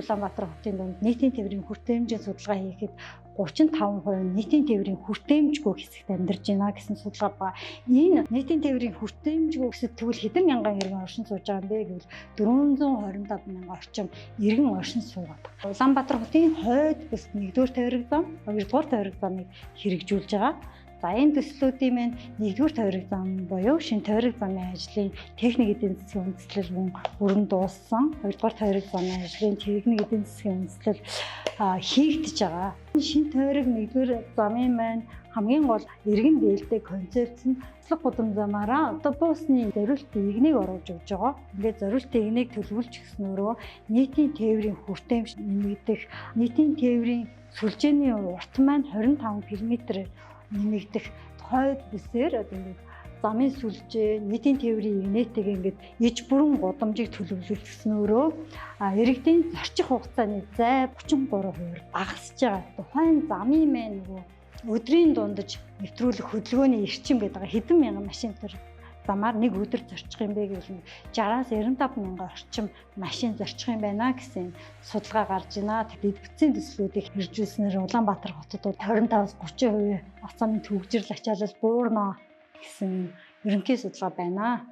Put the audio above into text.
Улаанбаатар хотын дунд нийтийн тээврийн хүртээмжийн судалгаа хийхэд 35% нийтийн тээврийн хүртээмжгүй хэсэгт амьдарч байна гэсэн судалгаа байгаа. Энэ нийтийн тээврийн хүртээмжгүй хэсэгт тэгвэл хэдэн мянган иргэн оршин сууж байгаа юм бэ гэвэл 425 мянган орчим иргэн оршин суугаад байгаа. Улаанбаатар хотын хойд бүс 1-р тойрог зам, 2-р тойрог замыг хэрэгжүүлж байгаа. За, энэ төслүүдийн маань 1-р тойрог зам буюу шинэ тойрог замын ажлын техник эдийн засгийн үндэслэл мөн бүрэн дууссан. 2-р тойрог замын ажлын техник эдийн засгийн үндэслэл хийгдэж байгаа. Шинэ тойрог 1-р замын маань хамгийн гол иргэн дээлтэй концепц нь цэцлэг гудам замаараа автобусны зориултын эгнийг оруулж өгч байгаа. Ингээд зориултын эгнийг төлөвлөж өгснөөрөө нийтийн тээврийн хүртээмж нэмэгдэх, нийтийн тээврийн сүлжээний урт маань 25 км нэмэгдэх, хойд бүсээр одоо ингээд замын сүлжээ, нийтийн тээврийн эгнээтэйг ингээд иж бүрэн гудамжийг төлөвлөснөөрөө иргэдийн зорчих хугацааны зай 33% багасж байгаа. Тухайн замын маань нөгөө өдрийн дундаж нэвтрүүлэх хөдөлгөөний эрчим гэдэг байгаа, хэдэн мянган машин төр замаар нэг өдөр зорчих юм бэ гэвэл 60-аас 95 мянган орчим машин зорчих юм байна гэсэн судалгаа гарч байна. Дэд бүтцийн төслүүдийг хэрэгжүүлснээр Улаанбаатар хотод 25-аас 30% авцааны төгжрөл ачаалал буурна гэсэн ерөнхий судалгаа байна.